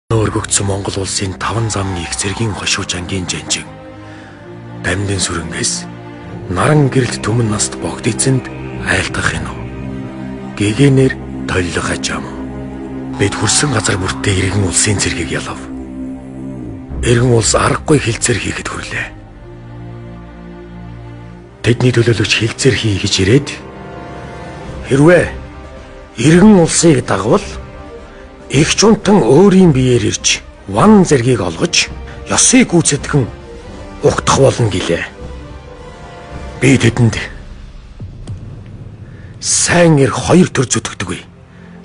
Өргөгдсөн Монгол улсын таван замын их зэргийн хошуу чангийн жанжин Дамдын сүрэнгээс наран гэрэлт түмэн наст богд эзэнд айлтгах юм. Гэгэнээр толлох ачаам. Бид хүрсэн газар бүртээ иргэн улсын цэргийг ялав. Иргэн улс аргагүй хилцээр хийхэд хүрлээ. Тэдний төлөөлөгч хилцээр хий гэж ирээд хэрвээ иргэн улсыг дагвал их чунтан өөрийн биеэр ирж ван зэргийг олгож ёсыг гүйцэтгэн угтах болно гэлээ. Би тэдэнд сайн эр хоёр төр зүтгэдэггүй.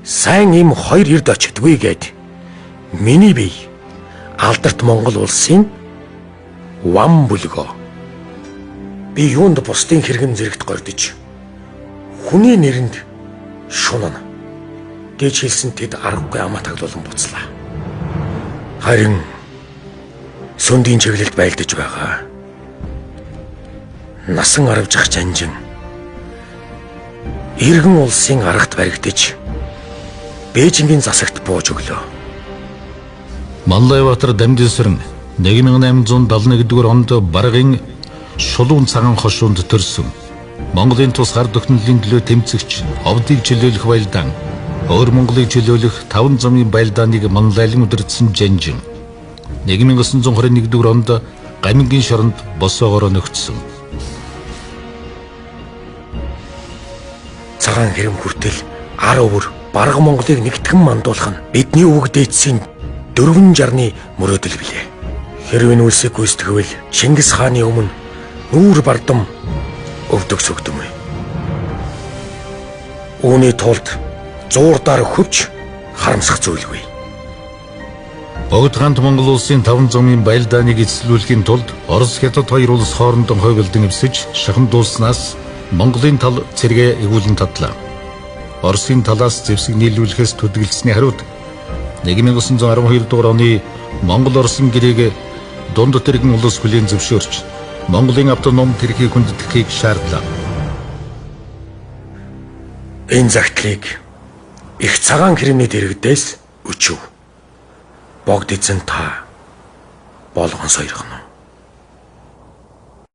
Сайн им хоёр эрд очдгүй гэд миний бие алдарт Монгол улсын ван бүлгөө. Би юунд бусдын хэрэгэн зэрэгт гордож хүний нэрэнд шунана гэж хэлсэн тэд аргагүй амаа таглуулan буцлаа. Харин сүндийн чиглэлд байлдаж байгаа насан аравжих жанжин иргэн улсын аргат баригдаж Бээжингийн засагт бууж өглөө. Манлайбаатар Дамдин сүрэн 1871 дугаар онд Баргын Шулуун цагаан хошуунд төрсөн. Монголын тус хар дөхнөлийн төлөө тэмцэгч, овдыг чөлөөлөх баялдаан, өөр Монголыг чөлөөлөх таван замын байлдааныг манлайлан удирдсан жанжин. 1921 дугаар онд Гамингийн шоронд босоогоороо нөхцсөн. Цагаан хэрэм хүртэл ар өвөр барга Монголыг нэгтгэн мандуулах нь бидний өвөг дээдсийн 460-ны мөрөөдөл билээ. Хэрвээ нүлсийг гүйцэтгэвэл Чингис хааны өмнө нүүр бардам өвдөг сөгдөм. Үүний тулд зуурдаар хөвч харамсах зүйлгүй. Богд хаант Монгол улсын таван замын байлдааныг эзлүүлэхийн тулд Орос Хятад хоёр улс хоорондон хойголдон эвсэж шахам дууснаас Монголын тал цэргээ эгүүлэн тадлаа. Оросын талаас зэвсэг нийлүүлэхээс төдийлсөний хариуд 1912 дугаар оны Монгол-Оросын гэрээг дунд тэргэн улс хүлээн зөвшөөрч Монголын автоном тэрхийг хүндэтгэхийг шаардлаа. Энэ загтлыг их цагаан хэрэмний дэргэдээс өчөв. Богд эзэн та болгон сойрхоно.